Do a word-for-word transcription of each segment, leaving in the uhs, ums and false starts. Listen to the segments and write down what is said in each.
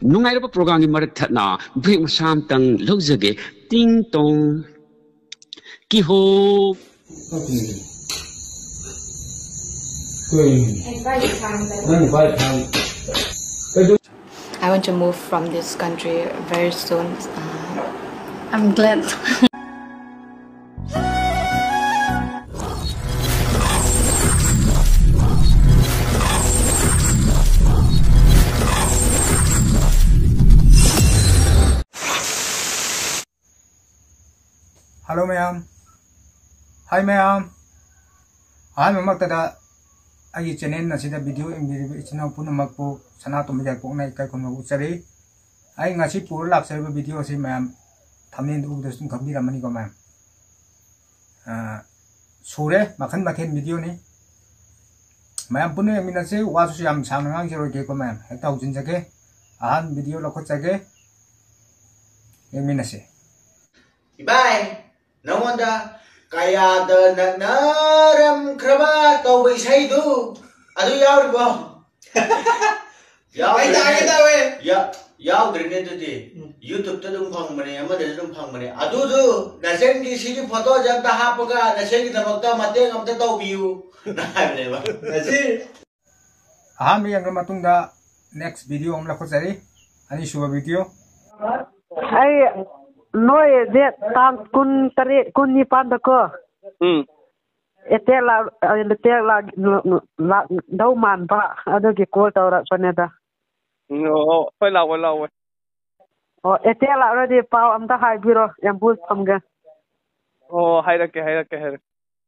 ꯅꯨꯡꯉꯥꯏꯔꯕ programꯒꯤ ꯃꯔꯛ ꯊꯠꯅ break ꯃꯆꯥ ꯑꯃꯇꯪ ꯂꯧꯖꯒꯦ꯫ ꯇꯤꯡ ꯇꯣꯡ꯫ ꯀꯤꯍꯣꯝ꯫ I want to move from this country very soon. Uh, I'm glad. Hello ꯃꯌꯥꯝ꯫ Hi ꯃꯌꯥꯝ꯫ ꯑꯍꯥꯟꯕꯃꯛꯇꯗ ꯑꯩꯒꯤ channel ꯑꯁꯤꯗ video ꯌꯦꯡꯕꯤꯔꯤꯕ ꯏꯆꯤꯟ ꯏꯅꯥꯎ ꯄꯨꯝꯅꯃꯛꯄꯨ ꯁꯅꯥꯇꯣꯝꯕ ꯌꯥꯏꯄꯣꯛꯅ ꯏꯀꯥꯏ ꯈꯨꯝꯅꯕ ꯎꯠꯆꯔꯤ꯫ ꯑꯩ ꯉꯁꯤ ꯄꯨꯔ ꯂꯥꯛꯆꯔꯤꯕ video ꯑꯁꯤ ꯃꯌꯥꯝ thumbnail ꯎꯕꯗꯁꯨ ꯑꯗꯨꯝ ꯈꯪꯕꯤꯔꯝꯃꯅꯤꯀꯣ ꯃꯌꯥꯝ꯫ ꯑ, ꯁꯨꯔꯦ, ꯃꯈꯟ ꯃꯊꯦꯜ videoꯅꯤ꯫ ꯃꯌꯥꯝ ꯄꯨꯟꯅ ꯌꯦꯡꯃꯤꯟꯅꯁꯤ, ꯋꯥꯁꯨ ꯌꯥꯝ ꯁꯥꯡꯅ ꯉꯥꯡꯖꯔꯣꯏꯒꯦꯀꯣ ꯃꯌꯥꯝ, ꯍꯦꯛꯇ ꯍꯧꯖꯤꯟꯖꯒꯦ꯫ ꯑꯍꯥꯟꯕ video ꯂꯧꯈꯠꯆꯒꯦ, ꯌꯦꯡꯃꯤꯟꯅꯁꯤ꯫ ꯏꯕꯥꯏ, ꯅꯉꯣꯟꯗ ꯀꯌꯥꯗ ꯅꯛꯅꯔꯝꯈ꯭ꯔꯕ ꯇꯧꯕ ꯏꯁꯩꯗꯨ ꯑꯗꯨ ꯌꯥꯎꯔꯤꯕꯣ? ꯌꯥꯎꯗ꯭ꯔꯦꯅꯦ꯫ ꯑꯩ ꯇꯥꯒꯦ ꯇꯧꯋꯦ꯫ ꯌꯥ-, ꯌꯥꯎꯗ꯭ꯔꯦꯅꯦ ꯑꯗꯨꯗꯤ꯫ ꯎꯝ꯫ YouTubeꯇ ꯑꯗꯨꯝ ꯐꯪꯕꯅꯦ, ꯑꯃꯗꯁꯨ ꯑꯗꯨꯝ ꯐꯪꯕꯅꯦ꯫ ꯑꯗꯨꯗꯨ ꯅꯆꯟꯒꯤ ꯁꯤꯒꯤ photoꯁꯦ ꯑꯝꯇ ꯍꯥꯞꯄꯒ ꯅꯆꯟꯒꯤꯗꯃꯛꯇ ꯃꯇꯦꯡ ꯑꯝꯇ ꯇꯧꯕꯤꯌꯨ ꯅ ꯍꯥꯏꯕꯅꯦꯕ꯫ ꯉꯁꯤ ꯑꯍꯥꯟꯕ ꯌꯦꯡꯂ ꯃꯇꯨꯡꯗ next video ꯑꯃ ꯂꯧꯈꯠꯆꯔꯤ꯫ ꯑꯅꯤꯁꯨꯕ video꯫ ꯑꯩ ꯅꯣꯏ date ꯇꯥꯡ ꯀꯨꯟ ꯇꯔꯦꯠ, ꯀꯨꯟ ꯅꯤꯄꯥꯟꯗꯀꯣ꯫ ꯎꯝ꯫ Attack ꯂꯥꯛ-, ꯑ, attack ꯂꯥꯛ-, ꯂꯥꯛꯗꯧ ꯃꯥꯟꯕ, ꯑꯗꯨꯒꯤ call ꯇꯧꯔꯛꯄꯅꯦꯗ꯫ ꯎꯝ, ꯑꯣ, ꯑꯣ, ꯍꯣꯏ, ꯂꯥꯛꯑꯣ, ꯂꯥꯛꯑꯣ꯫ ꯑꯣ, attack ꯂꯥꯛꯂꯗꯤ ꯄꯥꯎ ꯑꯝꯇ ꯍꯥꯏꯕꯤꯔꯣ, ambush ꯐꯝꯒꯦ꯫ ꯑꯣ, ꯍꯥꯏꯔꯛꯀꯦ, ꯍꯥꯏꯔꯛꯀꯦ, ꯍꯥꯏꯔꯛꯀꯦ꯫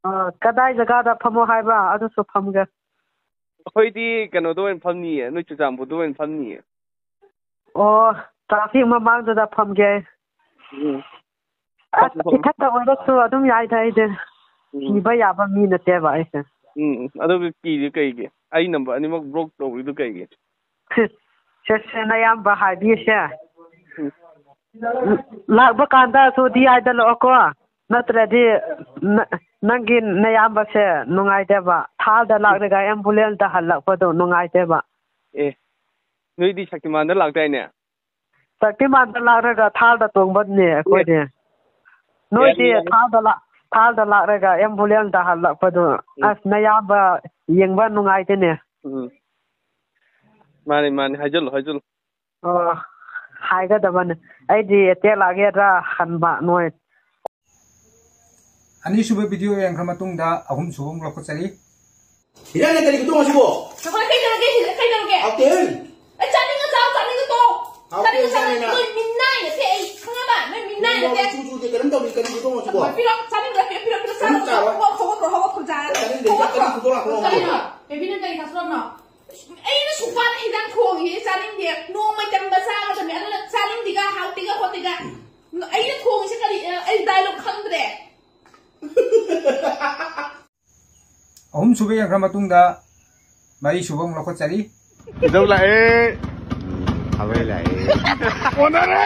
ꯑ, ꯀꯗꯥꯏ ꯖꯒꯥꯗ ꯐꯝꯃꯣ ꯍꯥꯏꯕ꯭ꯔꯥ? ꯑꯗꯨꯁꯨ ꯐꯝꯒꯦ꯫ ꯑꯩꯈꯣꯏꯗꯤ ꯀꯩꯅꯣꯗ ꯑꯣꯏꯅ ꯐꯝꯅꯤꯌꯦ, ꯅꯣꯏ ꯆꯨꯔꯆꯥꯟꯄꯨꯔꯗ ꯑꯣꯏꯅ ꯐꯝꯅꯤꯌꯦ꯫ ꯑꯣ, traffic ꯃꯃꯥꯡꯗꯨꯗ ꯐꯝꯒꯦ꯫ ꯎꯝ꯫ ꯑꯁ, ꯐꯝꯃꯣ, ꯐꯝꯃꯣ꯫ ꯏꯊꯟꯇ ꯑꯣꯏꯔꯁꯨ ꯑꯗꯨꯝ ꯌꯥꯏꯗ ꯑꯩꯗꯤ꯫ ꯎꯝ꯫ ꯀꯤꯕ ꯌꯥꯕ ꯃꯤ ꯅꯠꯇꯦꯕ ꯑꯩꯁꯦ꯫ ꯎꯝ, ꯎꯝ꯫ ꯑꯗꯨꯒ ꯀꯤꯔꯤ ꯀꯩꯒꯤ? ꯑꯩ number ꯑꯅꯤꯃꯛ block ꯇꯧꯔꯤꯗꯨ ꯀꯩꯒꯤ? ꯁꯦ, ꯁꯦ, ꯅꯌꯥꯝꯕ ꯍꯥꯏꯕꯤꯁꯦ꯫ ꯎꯝ꯫ ꯂꯥꯛꯄ ꯀꯥꯟꯗꯁꯨ ꯗꯤ ꯑꯥꯏꯗ ꯂꯥꯛꯑꯣꯀꯣ꯫ ꯅꯠꯇ꯭ꯔꯗꯤ ꯅ-, ꯅꯪꯒꯤ ꯅꯌꯥꯝꯕꯁꯦ ꯅꯨꯡꯉꯥꯏꯇꯦꯕ꯫ ꯊꯥꯗ ꯂꯥꯛꯂꯒ ambulanceꯇ ꯍꯜꯂꯛꯄꯗꯣ ꯅꯨꯡꯉꯥꯏꯇꯦꯕ꯫ ꯑꯦ꯫ ꯅꯣꯏꯗꯤ ꯁꯛꯇꯤꯃꯥꯟꯗ ꯂꯥꯛꯇꯥꯏꯅꯦ? ꯁꯛꯇꯤꯃꯥꯟꯗ ꯂꯥꯛꯂꯒ ꯊꯥꯔꯗ ꯇꯣꯡꯕꯅꯦ ꯑꯩꯈꯣꯏꯗꯤ꯫ ꯅꯣꯏꯗꯤ ꯌꯥꯏ, ꯌꯥꯏ꯫ ꯊꯥꯔꯗ ꯂꯥꯛ-, ꯊꯥꯔꯗ ꯂꯥꯛꯂꯒ ꯑꯦꯝꯕꯨꯂꯦꯟꯁꯇ ꯍꯜꯂꯛꯄꯗꯣ, ꯎꯝ꯫ ꯑꯁ, ꯅꯌꯥꯝꯕ ꯌꯦꯡꯕ ꯅꯨꯡꯉꯥꯏꯇꯦꯅꯦ꯫ ꯎꯝ꯫ ꯃꯥꯅꯤ, ꯃꯥꯅꯤ꯫ ꯍꯥꯏꯖꯜꯂꯨ, ꯍꯥꯏꯖꯜꯂꯨ꯫ ꯑꯣ, ꯍꯥꯏꯒꯗꯕꯅꯦ꯫ ꯑꯩꯗꯤ ꯑꯦꯇꯦꯛ ꯂꯥꯛꯒꯗ꯭ꯔꯥ ꯈꯟꯕ ꯅꯣꯏ꯫ ꯑꯅꯤꯁꯨꯕ ꯚꯤꯗꯤꯑꯣ ꯌꯦꯡꯈ꯭ꯔ ꯃꯇꯨꯡꯗ ꯑꯍꯨꯝꯁꯨꯕ ꯑꯃꯨꯛ ꯂꯧꯈꯠꯆꯔꯤ꯫ ꯍꯤꯔꯥꯅ ꯀꯔꯤ ꯈꯨꯗꯣꯡ ꯑꯁꯤꯕꯣ? ꯅꯈꯣꯏ ꯀꯩꯗꯧꯔꯒꯦ? ꯁꯤꯗ ꯀꯩꯗꯧꯔꯒꯦ? ꯍꯥꯎꯇꯦꯍꯦ꯫ ꯑꯩ ꯆꯥꯅꯤꯡꯉ ꯆꯥꯎ, ꯆꯥꯅꯤꯡꯉ ꯇꯣꯛꯑꯣ꯫ ꯍꯥꯎꯇꯦ, ꯆꯥꯅꯤꯡꯉ ꯆꯥꯎ꯫ ꯆꯥꯅꯤꯡꯉ꯫ ꯅꯣꯏ ꯃꯤꯅꯥꯏ ꯅꯠꯇꯦ ꯑꯩ, ꯈꯪꯉꯕ? ꯅꯣꯏ ꯃꯤꯅꯥꯏ ꯅꯣꯡꯃ ꯅꯠꯇꯦ꯫ ꯆꯨ ꯆꯨꯗꯦ, ꯀꯔꯤꯝ ꯇꯧꯗꯦ, ꯀꯔꯤ ꯈꯨꯗꯣꯡ ꯑꯁꯤꯕꯣ? ꯄꯤꯔꯣ, ꯆꯥꯅꯤꯡꯗ꯭ꯔ ꯄꯤꯔꯣ, ꯄꯤꯔꯣ, ꯄꯤꯔꯣ, ꯆꯥꯔꯣ, ꯀꯔꯤꯝ ꯆꯥꯔꯣꯏ꯫ ꯍꯧꯒꯠ, ꯍꯧꯒꯠ, ꯍꯧꯒꯠ, ꯍꯧꯒꯠ, ꯆꯥꯔꯣ꯫ ꯆꯥꯅꯤꯡꯗꯦ, ꯍꯧꯒꯠ, ꯀꯔꯤ ꯈꯨꯗꯣꯡ ꯂꯥꯛꯄꯅꯣ? ꯀꯔꯤꯅꯣ? ꯕꯦꯕꯤ, ꯅꯪ ꯀꯔꯤ ꯆꯥꯊꯣꯔꯛꯄꯅꯣ? ꯑꯩꯅ ꯁꯨꯛ ꯋꯥꯅ ꯍꯤꯟꯖꯥꯡ ꯊꯣꯡꯉꯤꯁꯦ ꯆꯥꯅꯤꯡꯗꯦ꯫ ꯅꯣꯡꯃꯩ ꯇꯝꯕ ꯆꯥꯒꯗꯕꯅꯦ꯫ ꯑꯗꯨꯅ ꯆꯥꯅꯤꯡꯗꯦꯒ, ꯍꯥꯎꯇꯦꯒ, ꯈꯣꯠꯇꯦꯒ꯫ ꯑꯩꯅ ꯊꯣꯡꯉꯤꯁꯦ ꯀꯔꯤ? ꯑꯩ ꯗꯥꯏꯂꯣꯛ ꯈꯪꯗ꯭ꯔꯦ꯫ ꯑꯍꯨꯝ ꯁꯨꯕ ꯌꯦꯡꯈ꯭ꯔ ꯃꯇꯨꯡꯗ ꯃꯔꯤ ꯁꯨꯕ ꯑꯃꯨꯛ ꯂꯧꯈꯠꯆꯔꯤ꯫ ꯏꯙꯧ ꯂꯥꯛꯑꯦ꯫ ꯈꯥꯕꯩ ꯂꯥꯛꯑꯦ꯫ ꯑꯣꯟꯅꯔꯦ!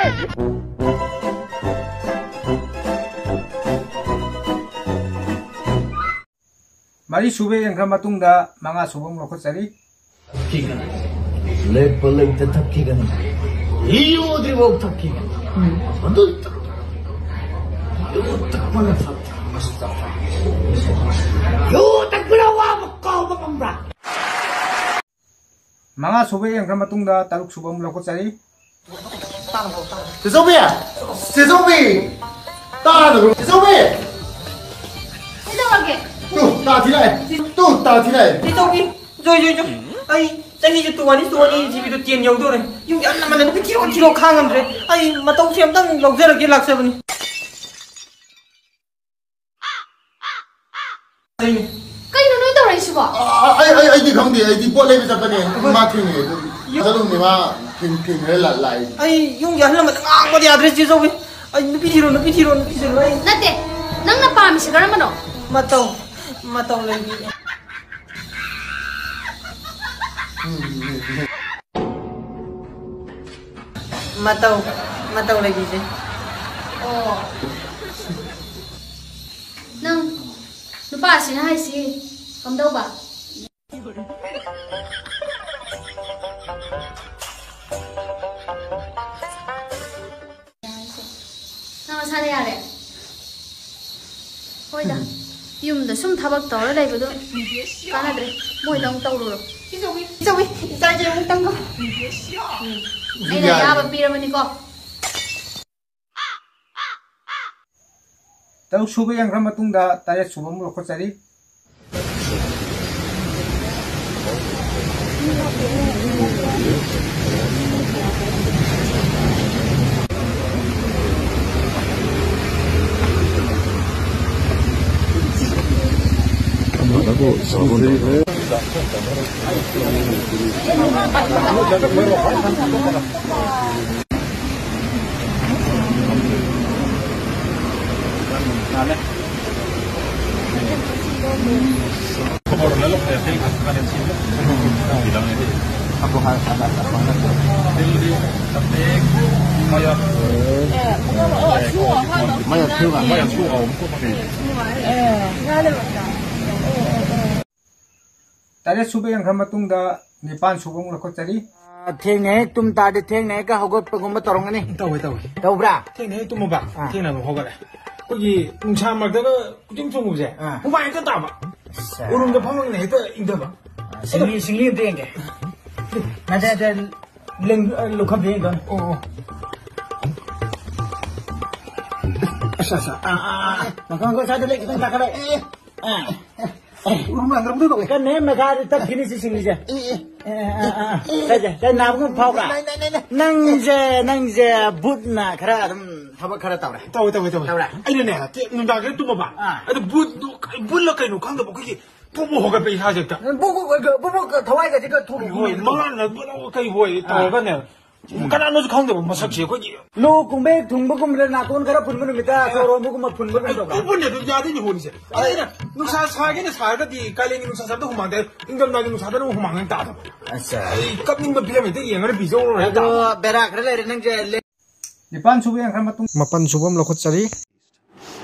ꯃꯔꯤ ꯁꯨꯕ ꯌꯦꯡꯈ꯭ꯔ ꯃꯇꯨꯡꯗ ꯃꯉꯥ ꯁꯨꯕ ꯑꯃꯨꯛ ꯂꯧꯈꯠꯆꯔꯤ꯫ ꯊꯛꯈꯤꯒꯅꯤ꯫ ꯂꯦꯞꯄ ꯂꯩꯇ ꯊꯛꯈꯤꯒꯅꯤ꯫ ꯂꯤꯌꯣꯗ꯭ꯔꯤꯐꯥꯎ ꯊꯛꯈꯤꯒꯅꯤ꯫ ꯑꯗꯨ ꯌꯨ ꯊꯛꯄꯅ ꯐꯠꯇ꯭ꯔꯥ? ꯌꯨ ꯊꯛꯄꯅ ꯋꯥꯕ ꯀꯥꯎꯕ ꯉꯝꯕ꯭ꯔꯥ? ꯃꯉꯥ ꯁꯨꯕ ꯌꯦꯡꯈ꯭ꯔ ꯃꯇꯨꯡꯗ ꯇꯔꯨꯛ ꯁꯨꯕ ꯑꯃꯨꯛ ꯂꯧꯈꯠꯆꯔꯤ꯫ ꯆꯦꯆꯧꯕꯤ! ꯆꯦꯆꯧꯕꯤ! ꯇꯥꯗꯕ꯭ꯔꯣ? ꯆꯦꯆꯧꯕꯤ! ꯀꯩꯗꯧꯔꯒꯦ? ꯇꯨ, ꯇꯥ ꯊꯤ ꯂꯥꯛꯑꯦ꯫ ꯇꯨ, ꯇꯥ ꯊꯤ ꯂꯥꯛꯑꯦ꯫ ꯆꯦꯆꯧꯕꯤ! ꯖꯣꯏ, ꯖꯣꯏ, ꯖꯣꯏ꯫ ꯑꯩ ꯆꯍꯤꯁꯨ ꯇꯨ ꯋꯥꯟ ꯏꯁ ꯇꯨ ꯋꯥꯟ ꯏ ꯖꯤꯕꯤꯗꯣ ꯇꯦꯟ ꯌꯧꯗꯣꯔꯦ꯫ ꯌꯨꯝꯒꯤ ꯑꯍꯜ ꯂꯃꯟꯅ ꯅꯨꯄꯤ ꯊꯤꯔꯣ, ꯊꯤꯔꯣ ꯈꯥꯡ ꯉꯝꯗ꯭ꯔꯦ꯫ ꯑꯩ ꯃꯇꯧꯁꯦ ꯑꯝꯇꯪ ꯂꯧꯖꯔꯒꯦ ꯂꯥꯛꯆꯕꯅꯤ꯫ ꯑꯩꯅꯦ꯫ ꯀꯩꯅꯣ ꯅꯣꯏ ꯇꯧꯔꯛꯏꯁꯤꯕꯣ? ꯑ, ꯑ, ꯑꯩ, ꯑꯩ, ꯑꯩꯗꯤ ꯈꯪꯗꯦ꯫ ꯑꯩꯗꯤ ꯄꯣꯠ ꯂꯩꯕ ꯆꯠꯄꯅꯦ꯫ ꯏꯃꯥ ꯊꯦꯡꯅꯩ ꯑꯗꯨꯝ꯫ ꯆꯠꯂꯨꯕꯅꯦ ꯃꯥ ꯊꯦꯡ-, ꯊꯦꯡꯅꯔ ꯂꯥ-, ꯂꯥꯛꯏ꯫ ꯑꯩ ꯌꯨꯝꯒꯤ ꯑꯍꯜ ꯂꯃꯟꯗ ꯉꯥꯡꯕꯗ ꯌꯥꯗ꯭ꯔꯦ ꯆꯦ ꯆꯧꯕꯤ꯫ ꯑꯩ ꯅꯨꯄꯤ ꯊꯤꯔꯣ, ꯅꯨꯄꯤ ꯊꯤꯔꯣ, ꯅꯨꯄꯤ ꯊꯤꯔꯣ꯫ ꯑꯩ ꯅꯠꯇꯦ, ꯅꯪꯅ ꯄꯥꯝꯃꯤꯁꯤ ꯀꯔꯝꯕꯅꯣ? ꯃꯇꯧ, ꯃꯇꯧ ꯂꯩꯕꯤ꯫ ꯃꯇꯧ, ꯃꯇꯧ ꯂꯩꯕꯤꯁꯦ꯫ ꯑꯣ꯫ ꯅꯪ ꯅꯨꯄꯥꯁꯤꯅ ꯍꯥꯏꯁꯤ ꯀꯝꯗꯧꯕ? ꯌꯥꯔꯦ, ꯌꯥꯔꯦ꯫ ꯍꯣꯏꯗ, ꯌꯨꯝꯗ ꯁꯨꯝ ꯊꯕꯛ ꯇꯧꯔ ꯂꯩꯕꯗꯣ ꯀꯥꯟꯅꯗ꯭ꯔꯦ꯫ ꯃꯣꯏꯗ ꯑꯃꯨꯛ ꯇꯧꯔꯨꯔꯣ꯫ ꯏꯆꯧꯕꯤ, ꯏꯆꯧꯕꯤ, ꯏꯆꯥꯁꯦ ꯑꯃꯨꯛꯇꯪꯒ꯫ ꯎꯝ꯫ ꯑꯩꯅ ꯑꯌꯥꯕ ꯄꯤꯔꯕꯅꯤꯀꯣ꯫ ꯇꯔꯨꯛ ꯁꯨꯕ ꯌꯦꯡꯈ꯭ꯔ ꯃꯇꯨꯡꯗ ꯇꯔꯦꯠ ꯁꯨꯕ ꯑꯃꯨꯛ ꯂꯧꯈꯠꯆꯔꯤ꯫ ꯇꯔꯦꯠ ꯁꯨꯕ ꯌꯦꯡꯈ꯭ꯔ ꯃꯇꯨꯡꯗ ꯅꯤꯄꯥꯟ ꯁꯨꯕ ꯑꯃꯨꯛ ꯂꯧꯈꯠꯆꯔꯤ꯫ ꯑꯥ, ꯊꯦꯡꯅ ꯍꯦꯛ ꯇꯨꯝ ꯇꯥꯔꯗꯤ ꯊꯦꯡꯅ ꯍꯦꯛꯀ ꯍꯧꯒꯠꯄꯒꯨꯝꯕ ꯇꯧꯔꯝꯒꯅꯤ꯫ ꯇꯧꯋꯦ, ꯇꯧꯋꯦ꯫ ꯇꯧꯕ꯭ꯔꯥ? ꯊꯦꯡꯅ ꯍꯦꯛ ꯇꯨꯝꯃꯕ, ꯑꯥ꯫ ꯊꯦꯡꯅ ꯑꯗꯨꯝ ꯍꯧꯒꯠꯂꯦ꯫ ꯑꯩꯈꯣꯏꯒꯤ ꯅꯨꯡꯁꯥ ꯃꯔꯛꯇꯒ ꯀꯣꯏꯆꯣꯡ ꯆꯣꯡꯉꯨꯕꯁꯦ, ꯑꯥ꯫ ꯍꯨꯃꯥꯡ ꯍꯦꯛꯇ ꯇꯥꯕ꯫ ꯑꯠꯆꯥ꯫ ꯎꯔꯨꯝꯗ ꯐꯝꯃꯒꯅ ꯍꯦꯛꯇ ꯏꯪꯊꯕ꯫ ꯑꯥ, ꯁꯤꯡꯂꯤ, ꯁꯤꯡꯂꯤ ꯑꯝꯇ ꯌꯦꯡꯒꯦ꯫ ꯅꯠꯇꯦ, ꯅꯠꯇꯦ, ꯂꯦꯡ-, ꯑ, ꯂꯨꯈꯝꯗ ꯌꯦꯡꯗꯣꯏꯅꯦ꯫ ꯑꯣ, ꯑꯣ꯫ ꯑꯁ, ꯑꯁ, ꯑꯥ, ꯑꯥ, ꯑꯥ꯫ ꯉꯥꯏꯈꯣ, ꯉꯥꯏꯈꯣ, ꯁ꯭ꯋꯥꯏꯗ ꯂꯦꯡ ꯈꯤꯇꯪ ꯀꯥꯈꯠꯂꯛꯑꯦ꯫ ꯑꯦ, ꯑꯦ꯫ ꯎꯔꯨꯝ ꯂꯥꯡꯗ꯭ꯔꯕꯗꯣ ꯇꯧꯋꯦ꯫ ꯀꯟꯅ ꯍꯦꯛ ꯃꯈꯥꯗꯤ ꯇꯠꯈꯤꯅꯤ ꯁꯤ ꯁꯤꯡꯂꯤꯁꯦ꯫ ꯑꯦ, ꯑꯦ꯫ ꯑꯦ, ꯑꯦ, ꯑꯦ, ꯑꯦ꯫ ꯀꯩ, ꯀꯩ, ꯀꯩ ꯅꯥꯕꯒꯨꯝ ꯐꯥꯎꯕ꯭ꯔꯥ? ꯅꯥꯏ, ꯅꯥꯏ, ꯅꯥꯏ, ꯅꯥꯏ꯫ ꯅꯪꯁꯦ, ꯅꯪꯁꯦ ꯕꯨꯠꯅ ꯈꯔ ꯑꯗꯨꯝ ꯊꯕꯛ ꯈꯔ ꯇꯧꯔꯦ꯫ ꯇꯧꯋꯦ, ꯇꯧꯋꯦ, ꯇꯧꯋꯦ꯫ ꯇꯧꯔꯦ? ꯑꯩꯅꯅꯦ, ꯇꯦ-, ꯅꯨꯡꯗꯥꯡꯁꯤꯗ ꯇꯨꯝꯃꯕ꯫ ꯑꯥ꯫ ꯑꯗꯨ ꯕꯨꯠ-, ꯕꯨꯠꯂ ꯀꯩꯅꯣ ꯈꯪꯗꯕ ꯑꯩꯈꯣꯏꯒꯤ ꯄꯨꯛ ꯄꯨꯛ ꯍꯧꯒꯠꯄ ꯏꯁꯥꯁꯦ ꯍꯦꯛꯇ꯫ ꯕꯨꯛ ꯕꯨꯛ, ꯕꯨꯛ ꯕꯨꯛ ꯊꯋꯥꯏꯒꯁꯦ ꯈꯔ ꯊꯣꯛꯂꯛꯏ꯫ ꯍꯣꯏ, ꯃꯉꯥꯅ ꯕꯨꯠ ꯀꯩ ꯍꯣꯏ ꯑꯥ꯫ ꯇꯧꯔꯒꯅꯦ꯫ ꯀꯅꯥꯅꯣꯁꯨ ꯈꯪꯗꯕ ꯃꯁꯛꯁꯦ ꯑꯩꯈꯣꯏꯒꯤ꯫ ꯂꯣꯛ ꯀꯨꯝꯕ ꯍꯦꯛ ꯊꯨꯡꯕꯒꯨꯝꯕꯗ ꯅꯥꯇꯣꯟ ꯈꯔ ꯐꯨꯟꯕ ꯅꯨꯃꯤꯠꯇ ꯁꯣꯔ ꯍꯣꯟꯕꯒꯨꯝꯕ ꯐꯨꯟꯕꯒꯨꯝ ꯇꯧꯕ꯭ꯔꯥ? ꯎꯐꯨꯟꯅꯦ ꯑꯗꯨꯝ ꯌꯥꯗꯣꯏꯅꯤ ꯍꯣꯔꯤꯁꯦ꯫ ꯑꯗ ꯑꯩꯅ ꯅꯨꯡꯁꯥ ꯁꯥꯒꯦꯅ ꯁꯥꯔꯒꯗꯤ ꯀꯥꯂꯦꯟꯒꯤ ꯅꯨꯡꯁꯥ ꯁꯥꯕꯗ ꯍꯨꯃꯥꯡꯗ ꯇꯥꯗꯕ꯫ ꯑꯠꯆꯥ꯫ ꯑꯩ ꯀꯞꯅꯤꯡꯕ ꯐꯤꯂꯝ ꯍꯦꯛꯇ ꯌꯦꯡꯉꯒ ꯄꯤꯖꯧꯔꯣ ꯍꯦꯛꯇ꯫ ꯑꯗꯣ ꯕꯦꯔꯥ ꯈꯔ ꯂꯩꯔꯦ ꯅꯪꯁꯦ꯫ ꯅꯤꯄꯥꯟ ꯁꯨꯕ ꯌꯦꯡꯈ꯭ꯔ ꯃꯇꯨꯡ ꯃꯥꯄꯟ ꯁꯨꯕ ꯑꯃ ꯂꯧꯈꯠꯆꯔꯤ꯫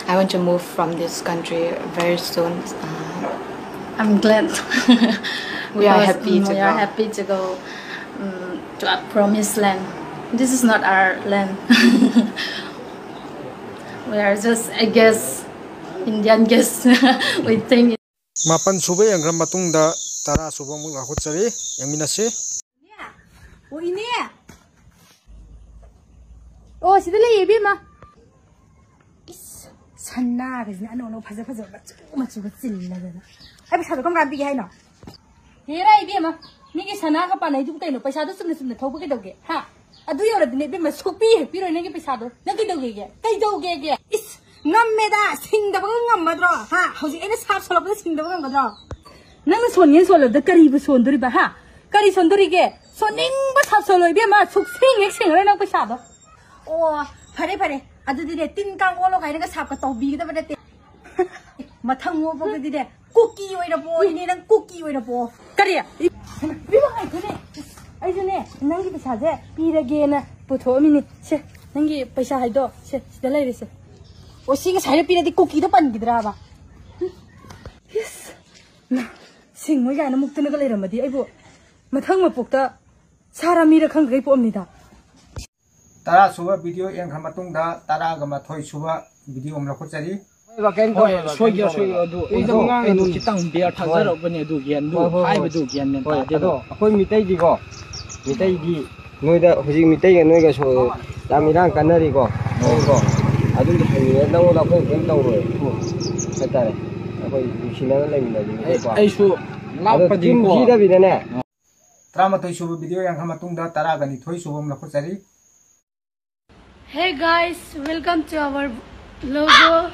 I want to move from this country very soon. Uh, I'm glad. We are because, happy mm, to we are go. Happy to go, mm, to our promised land. This is not our land. We are just, I guess, Indian guests. We think. ꯃꯥꯄꯟ ꯁꯨꯕ ꯌꯦꯡꯈ꯭ꯔ ꯃꯇꯨꯡꯗ ꯇꯔꯥ ꯁꯨꯕ ꯑꯃꯨꯛ ꯂꯧꯈꯠꯆꯔꯤ꯫ ꯌꯦꯡꯃꯤꯟꯅꯁꯤ꯫ ꯑꯣ, ꯏꯅꯦ꯫ ꯑꯣ, ꯁꯤꯗ ꯂꯩꯌꯦ, ꯏꯕꯦꯝꯃ꯫ ꯏꯁ, ꯁꯅꯥꯒꯁꯤꯅ ꯑꯅꯧ ꯑꯅꯧ ꯐꯖ ꯐꯖꯕ ꯃꯆꯨ ꯃꯆꯨꯒ ꯆꯤꯜꯂꯗꯅ꯫ ꯑꯩ ꯄꯩꯁꯥꯗꯣ ꯀꯔꯝ ꯀꯥꯟ ꯄꯤꯒꯦ ꯍꯥꯏꯅꯣ? ꯍꯦꯔꯥ, ꯏꯕꯦꯝꯃ, ꯃꯤꯒꯤ ꯁꯅꯥꯒ ꯄꯥꯟꯅꯩꯗꯨꯕꯨ ꯀꯩꯅꯣ? ꯄꯩꯁꯥꯗꯣ ꯆꯨꯝꯅ ꯆꯨꯝꯅ ꯊꯧꯕ ꯀꯩꯗꯧꯒꯦ? ꯍꯥ? ꯑꯗꯨ ꯌꯧꯔꯗꯤꯅꯦ, ꯏꯕꯦꯝꯃ, ꯁꯨꯛꯄꯤ ꯍꯦꯛ ꯄꯤꯔꯣꯏ ꯅꯪꯒꯤ ꯄꯩꯁꯥꯗꯣ꯫ ꯅꯪ ꯀꯩꯗꯧꯒꯦꯒꯦ? ꯀꯩꯗꯧꯒꯦꯒꯦ? ꯏꯁ, ꯉꯝꯃꯦꯗ, ꯁꯤꯡꯗꯕꯒ ꯉꯝꯃꯗ꯭ꯔꯣ? ꯍꯥ? ꯍꯧꯖꯤꯛ ꯑꯩꯅ ꯁꯥꯞ ꯁꯣꯜꯂꯛꯄꯗ ꯁꯤꯡꯗꯕ ꯉꯝꯒꯗ꯭ꯔꯣ? ꯅꯪꯅ ꯁꯣꯟꯒꯦꯅ ꯁꯣꯜꯂꯕꯗ ꯀꯔꯤꯕꯨ ꯁꯣꯟꯗꯣꯔꯤꯕ? ꯍꯥ? ꯀꯔꯤ ꯁꯣꯟꯗꯣꯔꯤꯒꯦ? ꯁꯣꯟꯅꯤꯡꯕ ꯁꯥꯞ ꯁꯣꯜꯂꯣ, ꯏꯕꯦꯝꯃ, ꯁꯨꯛꯁꯤꯡ ꯍꯦꯛ ꯁꯤꯡꯉꯔꯣꯏ ꯅꯪ ꯄꯩꯁꯥꯗꯣ꯫ ꯑꯣ, ꯐꯔꯦ, ꯐꯔꯦ꯫ ꯑꯗꯨꯗꯤꯅꯦ, ꯇꯤꯟ ꯀꯥꯡ ꯑꯣꯜꯂꯣ ꯀꯥꯏꯅꯒ ꯁꯥꯞꯀ ꯇꯧꯕꯤꯒꯗꯕ ꯅꯠꯇꯦ꯫ ꯃꯊꯪ ꯑꯣꯜꯂꯛꯄꯗꯗꯤꯅꯦ, ꯀꯨꯀꯤ ꯑꯣꯏꯅ ꯄꯣꯛꯑꯣ, ꯏꯅꯦ, ꯅꯪ ꯀꯨꯀꯤ ꯑꯣꯏꯅ ꯄꯣꯛꯑꯣ꯫ ꯀꯔꯤ? ꯏꯕꯦꯝꯃ, ꯉꯥꯏꯈꯣꯅꯦ꯫ ꯑꯩꯁꯨꯅꯦ, ꯅꯪꯒꯤ ꯄꯩꯁꯥꯁꯦ ꯄꯤꯔꯒꯦꯅ ꯄꯨꯊꯣꯛꯑꯝꯃꯤꯅꯤ꯫ ꯁꯦ, ꯅꯪꯒꯤ ꯄꯩꯁꯥ ꯍꯥꯏꯗꯣ, ꯁꯦ, ꯁꯤꯗ ꯂꯩꯔꯦꯁꯦ꯫ ꯑꯣ, ꯁꯤ ꯉꯁꯥꯏꯅ ꯄꯤꯔꯗꯤ ꯀꯨꯀꯤꯗꯣ ꯄꯟꯈꯤꯗ꯭ꯔꯥꯕ? ꯏꯁ, ꯃꯥ, ꯁꯤꯡꯉꯣꯏ ꯀꯥꯏꯅ ꯃꯨꯛꯇꯅꯒ ꯂꯩꯔꯝꯃꯗꯤ ꯑꯩꯕꯨ ꯃꯊꯪ ꯃꯄꯣꯛꯇ ꯁꯥꯔ ꯃꯤꯔ ꯈꯪꯗ꯭ꯔꯩ ꯄꯣꯛꯑꯝꯅꯤꯗ꯫ ꯇꯔꯥ ꯁꯨꯕ ꯚꯤꯗꯤꯑꯣ ꯌꯦꯡꯈ꯭ꯔ ꯃꯇꯨꯡꯗ ꯇꯔꯥꯒ ꯃꯥꯊꯣꯏ ꯁꯨꯕ ꯚꯤꯗꯤꯑꯣ ꯑꯃ ꯂꯧꯈꯠꯆꯔꯤ꯫ ꯍꯣꯏ, ꯁꯣꯏꯒꯦ, ꯁꯣꯏꯒꯦ꯫ ꯑꯗꯨ ꯑꯩꯗꯣ ꯑꯉꯥꯡ ꯑꯗꯨ ꯈꯤꯇꯪ ꯕꯤꯌꯔ ꯊꯛꯆꯔꯛꯄꯅꯦ, ꯑꯗꯨ ꯒ꯭ꯌꯥꯟꯗꯨ, ꯍꯣꯏ, ꯍꯣꯏ, ꯍꯣꯏ꯫ ꯍꯥꯏꯕꯗꯨ ꯒ꯭ꯌꯥꯟ ꯃꯦꯟ ꯍꯣꯏ, ꯇꯥꯗꯦꯕ꯫ ꯑꯗꯣ ꯑꯩꯈꯣꯏ ꯃꯤꯇꯩꯗꯤꯀꯣ, ꯃꯤꯇꯩꯗꯤ ꯅꯣꯏꯗ ꯍꯧꯖꯤꯛ ꯃꯤꯇꯩꯒ ꯅꯣꯏꯒꯁꯨ ꯌꯥꯝ ꯏꯔꯥꯡ ꯀꯟꯅꯔꯤꯀꯣ, ꯅꯣꯏꯀꯣ꯫ ꯑꯗꯨꯝꯗꯤ ꯍꯥꯏꯅꯤꯡꯉꯦ, ꯅꯪꯉꯣꯟꯗ ꯑꯩꯈꯣꯏ ꯀꯩꯝ ꯇꯧꯔꯣꯏ ꯍꯥꯏꯇꯥꯔꯦ꯫ ꯑꯩꯈꯣꯏ ꯅꯨꯡꯁꯤꯅꯕ ꯂꯩꯃꯤꯟꯅꯕꯅꯤꯅꯀꯣ꯫ ꯑꯩ, ꯑꯩꯁꯨ ꯑꯗꯣ ꯂꯥꯞꯄꯗꯤꯀꯣ꯫ ꯆꯤꯟ ꯊꯤꯗꯕꯤꯗꯅꯦ꯫ ꯇꯔꯥꯃꯥꯊꯣꯏ ꯁꯨꯕ ꯚꯤꯗꯤꯑꯣ ꯌꯦꯡꯈ꯭ꯔ ꯃꯇꯨꯡꯗ ꯇꯔꯥꯒ ꯅꯤꯊꯣꯏ ꯁꯨꯕ ꯑꯃ ꯂꯧꯈꯠꯆꯔꯤ꯫ Hey guys, welcome to our logo.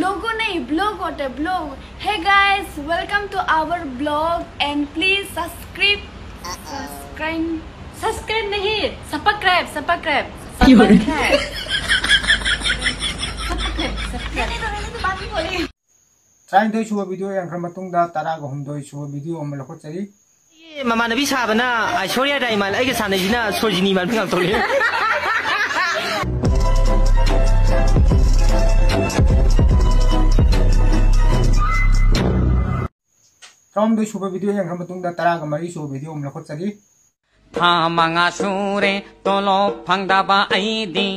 Logo नहीं, vlog होता है, vlog. Hey guys, welcome to our vlog and please subscribe. Subscribe. Subscribe नहीं, subscribe, subscribe. Subscribe. Subscribe, subscribe. ꯇꯔꯥꯅꯤꯊꯣꯏ ꯁꯨꯕ ꯚꯤꯗꯤꯑꯣ ꯌꯦꯡꯈ꯭ꯔ ꯃꯇꯨꯡꯗ ꯇꯔꯥꯒ ꯍꯨꯝꯗꯣꯏ ꯁꯨꯕ ꯚꯤꯗꯤꯑꯣ ꯑꯃ ꯂꯧꯈꯠꯆꯔꯤ꯫ ꯃꯃꯥꯟꯅꯕꯤ ꯁꯥꯕꯅ ꯑꯥꯏꯁꯣꯔꯤꯌꯥ ꯔꯥꯏ ꯃꯥꯜꯂꯦ, ꯑꯩꯒ ꯁꯥꯟꯅꯩꯁꯤꯅ ꯁꯣꯔꯖꯤꯅꯤ ꯃꯥꯟꯕꯤ ꯉꯥꯛꯇ ꯊꯣꯛꯂꯛꯑꯦ꯫ ꯇꯔꯥꯍꯨꯝꯗꯣꯏ ꯁꯨꯕ ꯚꯤꯗꯤꯑꯣ ꯌꯦꯡꯈ꯭ꯔ ꯃꯇꯨꯡꯗ ꯇꯔꯥꯒ ꯃꯔꯤ ꯁꯨꯕ ꯚꯤꯗꯤꯑꯣ ꯑꯃ ꯂꯧꯈꯠꯆꯔꯤ꯫ ꯊꯥ ꯃꯉꯥ ꯁꯨꯔꯦ ꯇꯣꯂꯣꯞ ꯐꯪꯗꯕ ꯑꯩꯗꯤ꯫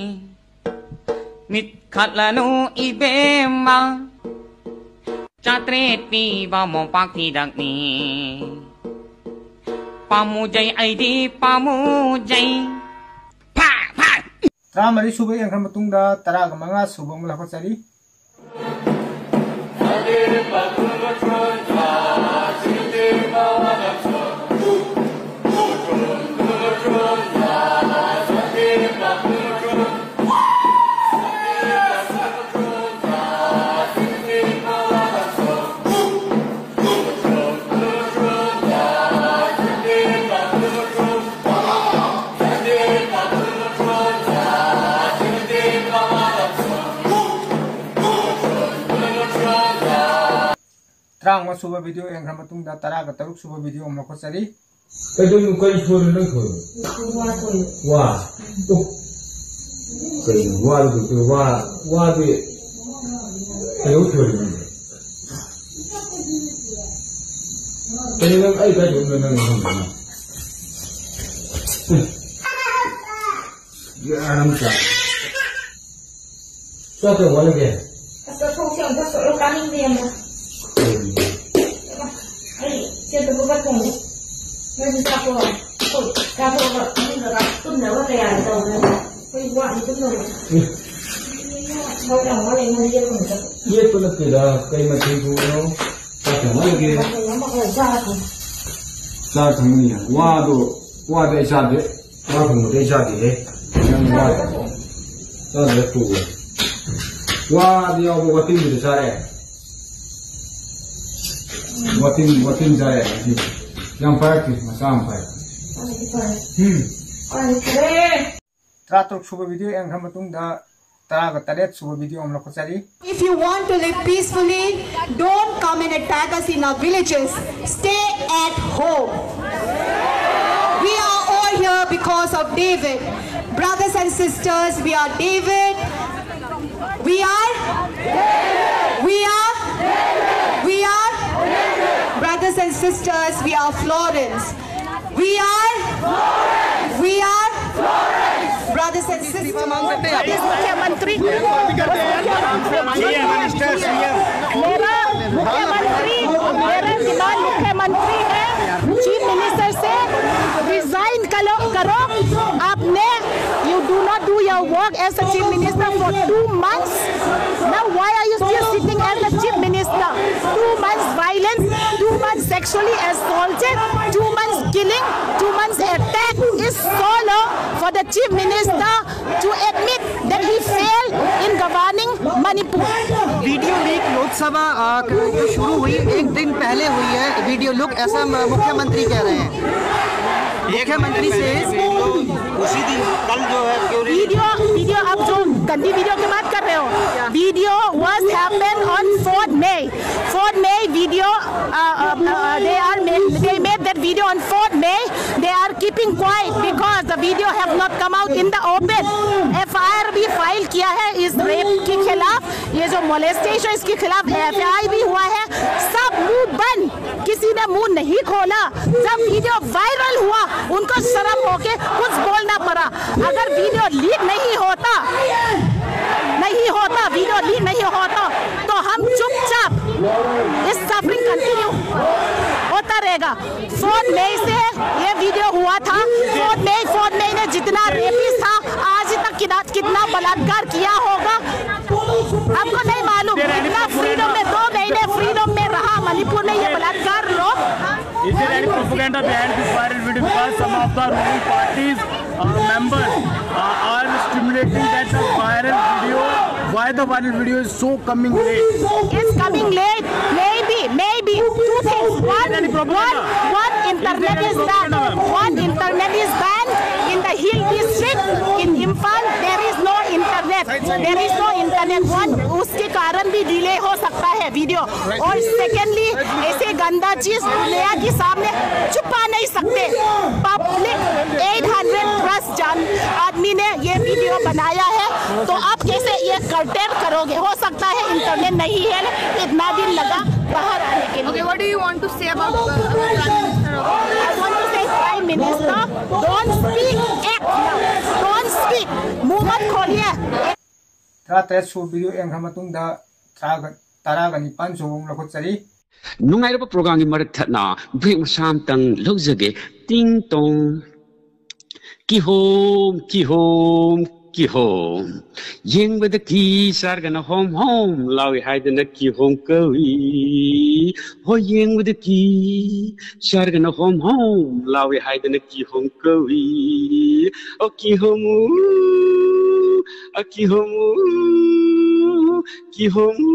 ꯃꯤꯠ ꯈꯠꯂꯅꯨ ꯏꯕꯦꯝꯃ, ꯆꯥꯇ꯭ꯔꯦꯠ ꯄꯤꯕ ꯃꯣꯝꯄꯥꯛ ꯐꯤꯗꯛꯅꯤ꯫ ꯄꯥꯝꯃꯨꯖꯩ ꯑꯩꯗꯤ ꯄꯥꯝꯃꯨꯖꯩ꯫ ꯐꯥ, ꯐꯥ꯫ ꯇꯔꯥꯃꯔꯤ ꯁꯨꯕ ꯌꯦꯡꯈ꯭ꯔ ꯃꯇꯨꯡꯗ ꯇꯔꯥꯒ ꯃꯉꯥ ꯁꯨꯕ ꯑꯃꯨꯛ ꯂꯧꯈꯠꯆꯔꯤ꯫ ꯇꯔꯥꯃꯉꯥ ꯁꯨꯕ ꯚꯤꯗꯤꯑꯣ ꯌꯦꯡꯈ꯭ꯔ ꯃꯇꯨꯡꯗ ꯇꯔꯥꯒ ꯇꯔꯨꯛ ꯁꯨꯕ ꯚꯤꯗꯤꯑꯣ ꯑꯃ ꯂꯧꯈꯠꯆꯔꯤ꯫ ꯀꯩꯗꯧꯅꯣ? ꯀꯔꯤ ꯁꯣꯏꯔꯤꯅꯣ? ꯅꯪ ꯁꯣꯏꯔꯤꯅꯣ? ꯋꯥ ꯁꯣꯏꯔꯦ꯫ ꯋꯥ? ꯑꯣ꯫ ꯀꯩꯅꯣ? ꯋꯥꯗꯣ ꯀꯩꯗꯧ-, ꯋꯥ, ꯋꯥꯗꯤ ꯀꯩꯗꯧ ꯁꯣꯏꯔꯤꯅꯣ? ꯀꯩꯅꯣ ꯅꯪ ꯑꯩ ꯀꯥꯏ ꯆꯠꯂꯨꯕꯅꯣ ꯅꯪ ꯈꯪꯗ꯭ꯔꯣ? ꯒ꯭ꯌꯥꯟ ꯑꯃ ꯇꯥꯗꯦ꯫ ꯆꯥꯛ ꯀꯌꯥꯝ ꯋꯥꯠꯂꯤꯒꯦ? ꯑꯁ, ꯆꯠꯊꯣꯛꯁꯦ ꯑꯝꯇ ꯆꯠꯂꯣ, ꯀꯥꯅꯤꯡꯗꯦ ꯑꯝꯇ꯫ ꯀꯩꯒꯤꯅꯣ? ꯑꯩ ꯆꯦꯟ ꯆꯠꯄꯒ ꯊꯣꯡꯉꯦ꯫ ꯅꯣꯏꯁꯨ ꯆꯥꯊꯣꯛꯑꯣ꯫ ꯆꯥꯊꯣꯛꯑꯒ ꯐꯃꯨꯡꯗ ꯇꯨꯝꯅꯕ ꯇꯌꯥꯔꯤ ꯇꯧꯔꯦ꯫ ꯑꯩꯈꯣꯏ ꯋꯥꯠꯂꯤ ꯇꯨꯝꯅꯕ꯫ ꯎꯝ꯫ ꯊꯕꯛ ꯌꯥꯝ ꯋꯥꯠꯂꯤ, ꯅꯪ ꯌꯦꯠꯄ ꯉꯝꯗꯕ꯫ ꯌꯦꯠꯄ ꯅꯠꯇꯦꯗ, ꯀꯩ ꯃꯊꯦꯜ ꯊꯣꯡꯉꯤꯅꯣ? ꯆꯥꯛ ꯀꯌꯥꯝ ꯋꯥꯠꯂꯤꯒꯦ? ꯃꯊꯦꯜ ꯑꯃ ꯈꯔ ꯆꯥꯔ ꯊꯝꯃꯦ꯫ ꯆꯥꯔ ꯊꯝꯃꯤꯅꯦ꯫ ꯋꯥꯗꯣ, ꯋꯥꯗꯤ ꯑꯩ ꯆꯥꯗꯦ꯫ ꯋꯥ ꯊꯣꯡꯕꯗꯤ ꯑꯩ ꯆꯥꯗꯦꯍꯦ꯫ ꯅꯪ ꯋꯥ ꯆꯥꯗ꯭ꯔꯦ ꯇꯣꯛꯑꯣ꯫ ꯋꯥꯗꯤ ꯌꯥꯎꯕ ꯋꯥꯇꯤꯟꯕꯨꯗꯤ ꯆꯥꯔꯦ꯫ ꯋꯥꯇꯤꯟ, ꯋꯥꯇꯤꯟ ꯆꯥꯔꯦ ꯉꯁꯤ꯫ ꯌꯥꯝ ꯄꯥꯏꯔꯛꯇꯦ, ꯃꯆꯥ ꯑꯃ ꯄꯥꯏꯔꯛꯄꯅꯦ꯫ ꯎꯝ꯫ ꯇꯔꯥꯇꯔꯨꯛ ꯁꯨꯕ ꯚꯤꯗꯤꯑꯣ ꯌꯦꯡꯈ꯭ꯔ ꯃꯇꯨꯡꯗ ꯇꯔꯥꯒ ꯇꯔꯦꯠ ꯁꯨꯕ ꯚꯤꯗꯤꯑꯣ ꯑꯃ ꯂꯧꯈꯠꯆꯔꯤ꯫ If you want to live peacefully, don't come and attack us in our villages. Stay at home. We are all here because of David. Brothers and sisters, we are David. We are? We are? We are? Brothers and sisters, we are Florence. We are? We are? Brothers and इस्तीफा मांग सकते हैं आप? मुख्यमंत्री, मेरा मुख्यमंत्री, मेरा demand मुख्यमंत्री है, चीफ मिनिस्टर से रिजाइन करो, करो। आपने, you do not do your work as a chief minister for two months. Now why are you still sitting as the chief minister? Two months violence, two months sexually assaulted, two months killing, two months attack is so long for the chief minister to admit that he failed in governing Manipur. Video leak Lok Sabha, आ, क-, जो शुरू हुई, एक दिन पहले हुई है वीडियो लीक, ऐसा म-, मुख्यमंत्री कह रहे हैं। मुख्यमंत्री से उसी दिन, कल जो है, क्यों नहीं? वीडियो, वीडियो, आप जो गंदी वीडियो की बात कर रहे हो, video was happened on fourth May. Fourth May video, uh, uh, uh, they are made, they made that video on fourth May. They are keeping quiet because the video have not come out in the open. FIR भी file किया है इस rape के खिलाफ, ये जो molestation, इसके खिलाफ एफआईआर भी हुआ है। सब मुंह बंद, किसी ने मुंह नहीं खोला। जब वीडियो वायरल हुआ, उनको शर्म होके कुछ बोलना पड़ा। अगर वीडियो लीक नहीं होता, नहीं होता, वीडियो लीक नहीं होता, तो हम चुपचाप, इस सफरिंग कंटिन्यू होता रहेगा। फोर्थ मई से ये वीडियो हुआ था। फोर्थ मई, फोर्थ मई ने जितना रेपिस्ट था, आज तक कितना, कितना बलात्कार किया होगा, हमको नहीं मालूम। इतना फ्रीडम में, दो महीने फ्रीडम में रहा मणिपुर में ये बलात्कार लोग। Is there any propaganda behind this viral video? Because some of the ruling parties, uh, members, uh, are stimulating that the viral video, why the viral video is so coming late? It's coming late. Maybe, maybe two things. One, one, internet is banned. One, internet is banned in the hill district. In Imphal, there is no internet. There is no internet. One, उसके कारण भी delay हो सकता है video. और secondly, ऐसे गंदा चीज दुनिया के सामने छुपा नहीं सकते। पब्लिक एट हंड्रेड प्लस जान आदमी ने ये वीडियो बनाया है, तो आप कैसे ये कर्टेल करोगे? हो सकता है इंटरनेट नहीं है, इतना दिन लगा बाहर आने के लिए। Okay, what do you want to say about uh, our Prime Minister? I want to say, Prime Minister, don't speak, act now. Don't speak. ꯇꯔꯥꯇꯔꯦꯠ ꯁꯨꯕ ꯚꯤꯗꯤꯑꯣ ꯌꯦꯡꯈ꯭ꯔ ꯃꯇꯨꯡꯗ ꯇꯔꯥꯒ ꯇꯔꯥꯒ ꯅꯤꯄꯥꯟ ꯁꯨꯕ ꯑꯃꯨꯛ ꯂꯧꯈꯠꯆꯔꯤ꯫ ꯅꯨꯡꯉꯥꯏꯔꯕ ꯄ꯭ꯔꯣꯒ꯭ꯔꯥꯝꯒꯤ ꯃꯔꯛ ꯊꯠꯅ ꯕ꯭ꯔꯦꯛ ꯃꯆꯥ ꯑꯃꯇꯪ ꯂꯧꯖꯒꯦ꯫ ꯇꯤꯡ ꯇꯣꯡ꯫ ꯀꯤꯍꯣꯝ, ꯀꯤꯍꯣꯝ, ꯀꯤꯍꯣꯝ꯫ ꯌꯦꯡꯕꯗ ꯀꯤ ꯆꯥꯔꯒꯅ ꯍꯣꯝ ꯍꯣꯝ ꯂꯥꯎꯏ ꯍꯥꯏꯗꯅ ꯀꯤꯍꯣꯝ ꯀꯧꯏ꯫ ꯍꯣꯏ, ꯌꯦꯡꯕꯗ ꯀꯤ ꯆꯥꯔꯒꯅ ꯍꯣꯝ ꯍꯣꯝ ꯂꯥꯎꯏ ꯍꯥꯏꯗꯅ ꯀꯤꯍꯣꯝ ꯀꯧꯏ꯫ ꯑꯣ ꯀꯤꯍꯣꯝ ꯎ, ꯑ ꯀꯤꯍꯣꯝ ꯎ, ꯀꯤꯍꯣꯝ ꯎ꯫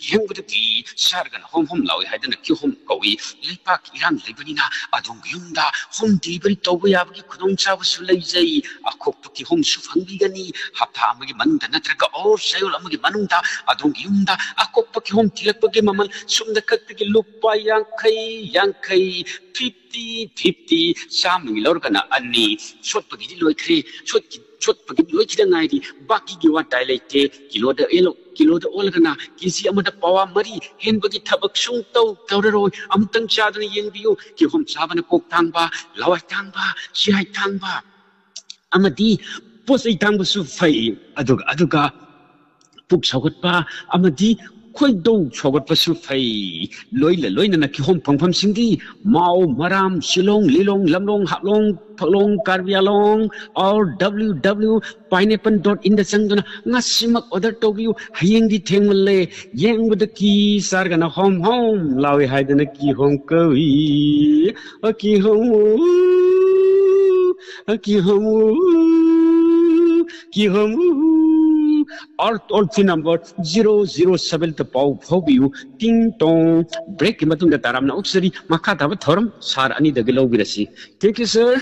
ꯌꯦꯡꯕꯗ ꯀꯤ ꯆꯥꯔꯒꯅ ꯍꯣꯝ ꯍꯣꯝ ꯂꯥꯎꯏ ꯍꯥꯏꯗꯅ ꯀꯤꯍꯣꯝ ꯀꯧꯏ꯫ ꯂꯩꯄꯥꯛꯀꯤ ꯏꯔꯥꯡ ꯂꯩꯕꯅꯤꯅ ꯑꯗꯣꯝꯒꯤ ꯌꯨꯝꯗ ꯍꯣꯝ ꯗꯤꯂꯤꯚꯔꯤ ꯇꯧꯕ ꯌꯥꯕꯒꯤ ꯈꯨꯗꯣꯡꯆꯥꯕꯁꯨ ꯂꯩꯖꯩ꯫ ꯑꯀꯣꯛꯄ ꯀꯤꯍꯣꯝꯁꯨ ꯐꯪꯕꯤꯒꯅꯤ꯫ ꯍꯞꯇꯥ ꯑꯃꯒꯤ ꯃꯅꯨꯡꯗ ꯅꯠꯇ꯭ꯔꯒ ꯑꯣꯔ ꯆꯌꯣꯜ ꯑꯃꯒꯤ ꯃꯅꯨꯡꯗ ꯑꯗꯣꯝꯒꯤ ꯌꯨꯝꯗ ꯑꯀꯣꯛꯄ ꯀꯤꯍꯣꯝ ꯊꯤꯜꯂꯛꯄꯒꯤ ꯃꯃꯜ ꯁꯨꯞꯅ ꯈꯛꯇꯒꯤ ꯂꯨꯄꯥ ꯌꯥꯡꯈꯩ, ꯌꯥꯡꯈꯩ, ꯐꯤꯐꯇꯤ, ꯐꯤꯐꯇꯤ꯫ ꯆꯥꯝꯃꯒꯤ ꯂꯧꯔꯒꯅ ꯑꯅꯤ꯫ ꯁꯣꯠꯄꯒꯤꯗꯤ ꯂꯣꯏꯈ꯭ꯔꯦ꯫ ꯁꯣꯠꯈꯤ-, ꯁꯣꯠꯄꯒꯤꯗꯤ ꯂꯣꯏꯈꯤꯗ ꯉꯥꯏꯔꯤ꯫ ꯕꯥꯀꯤꯒꯤ ꯋꯥꯇꯥꯏ ꯂꯩꯇꯦ꯫ ꯀꯤꯂꯣꯗ ꯑꯦꯂꯣ-, ꯀꯤꯂꯣꯗ ꯑꯣꯜꯂꯒꯅ ꯀꯦꯖꯤ ꯑꯃꯗ ꯄꯋꯥ ꯃꯔꯤ ꯍꯦꯟꯕꯒꯤ ꯊꯕꯛ ꯁꯨꯡꯇꯧ ꯇꯧꯔꯔꯣꯏ꯫ ꯑꯃꯨꯛꯇꯪ ꯆꯥꯗꯨꯅ ꯌꯦꯡꯕꯤꯌꯨ꯫ ꯀꯤꯍꯣꯝ ꯆꯥꯕꯅ ꯀꯣꯛ ꯇꯥꯡꯕ, ꯂꯋꯥꯏ ꯇꯥꯡꯕ, ꯆꯤꯍꯥꯏ ꯇꯥꯡꯕ ꯑꯃꯗꯤ ꯄꯣꯠ ꯆꯩ ꯇꯥꯡꯕꯁꯨ ꯐꯩ꯫ ꯑꯗꯨꯒ, ꯑꯗꯨꯒ ꯄꯨꯛ ꯁꯧꯒꯠꯄ ꯑꯃꯗꯤ ꯈꯣꯏꯗꯧ ꯁꯧꯒꯠꯄꯁꯨ ꯐꯩ꯫ ꯂꯣꯏꯅ ꯂꯣꯏꯅꯅ ꯀꯤꯍꯣꯝ ꯐꯪꯐꯝꯁꯤꯡꯗꯤ ꯃꯥꯎ, ꯃꯔꯥꯝ, ꯁꯤꯂꯣꯡ, ꯂꯤꯂꯣꯡ, ꯂꯝꯂꯣꯡ, ꯍꯥꯞꯂꯣꯡ, ꯐꯛꯂꯣꯡ, ꯀꯥꯔꯕꯤ ꯑꯥꯂꯣꯡ, or W W pineapple dot in ꯗ ꯆꯪꯗꯨꯅ ꯉꯁꯤꯃꯛ ꯑꯣꯔꯗꯔ ꯇꯧꯕꯤꯌꯨ꯫ ꯍꯌꯦꯡꯗꯤ ꯊꯦꯡꯃꯜꯂꯦ꯫ ꯌꯦꯡꯕꯗ ꯀꯤ ꯆꯥꯔꯒꯅ ꯍꯣꯝ ꯍꯣꯝ ꯂꯥꯎꯏ ꯍꯥꯏꯗꯅ ꯀꯤꯍꯣꯝ ꯀꯧꯏ꯫ ꯑ, ꯀꯤꯍꯣꯝ ꯎ, ꯑ, ꯀꯤꯍꯣꯝ ꯎ, ꯀꯤꯍꯣꯝ ꯎ꯫ Our toll free number zero zero seven ꯗ ꯄꯥꯎ ꯐꯥꯎꯕꯤꯌꯨ꯫ ꯇꯤꯡ ꯇꯣꯡ꯫ ꯕ꯭ꯔꯦꯛꯀꯤ ꯃꯇꯨꯡꯗ ꯇꯔꯥꯝꯅ ꯑꯣꯛꯆꯔꯤ꯫ ꯃꯈꯥ ꯇꯥꯕ ꯊꯧꯔꯝ ꯁꯥꯔ ꯑꯅꯤꯗꯒꯤ ꯂꯧꯕꯤꯔꯁꯤ꯫ Thank you, sir.